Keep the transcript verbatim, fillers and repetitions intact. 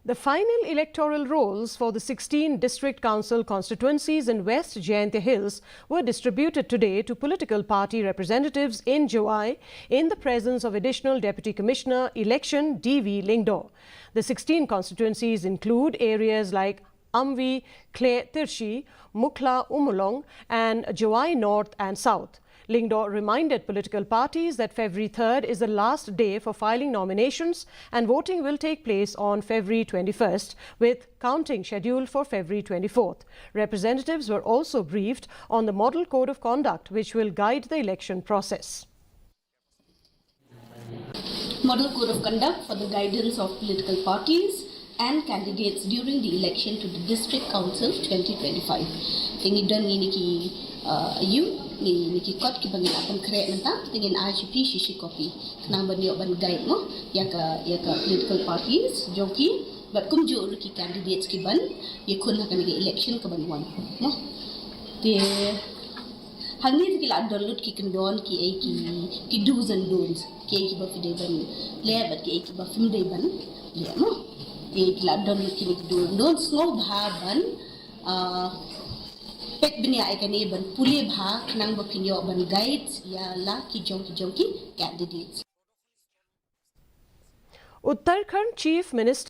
The final electoral rolls for the sixteen District Council constituencies in West Jaintia Hills were distributed today to political party representatives in Jowai in the presence of Additional Deputy Commissioner Election D V Lyngdoh. The sixteen constituencies include areas like Amwi Khleh Tirshi, Mukhla Ummulong, and Jowai North and South. Lyngdoh reminded political parties that February third is the last day for filing nominations and voting will take place on February twenty-first, with counting scheduled for February twenty-fourth. Representatives were also briefed on the Model Code of Conduct, which will guide the election process. Model Code of Conduct for the guidance of political parties and candidates during the election to the District Council twenty twenty-five. Te ngi don ngi niki, uh, yu, ngi niki kot ki ba ngi la pynkhreh mynta, te ngin ai sha phi shi shi copy. Khnang ban ïoh ban guide mo, ïa ka, ïa ka political parties jong phi, bad kumjuh ruh ki candidates ki ban ïakhun ha kane ka election ka ban wan mo. Te hangne te ki la don lut ki kyndon ki ei ki, ki do's and don'ts, ki ei ki ba phi dei ban leh bad ki ei ki ba phim dei ban leh mo. Te ki la don lut ki, ki do's and don'ts, sngewbha ban, ah, peit bniah ïa kane, ban pule bha khnang ba phin ïoh ban guide ïa la ki jong ki jong ki candidates. Uttarakhand Chief Minister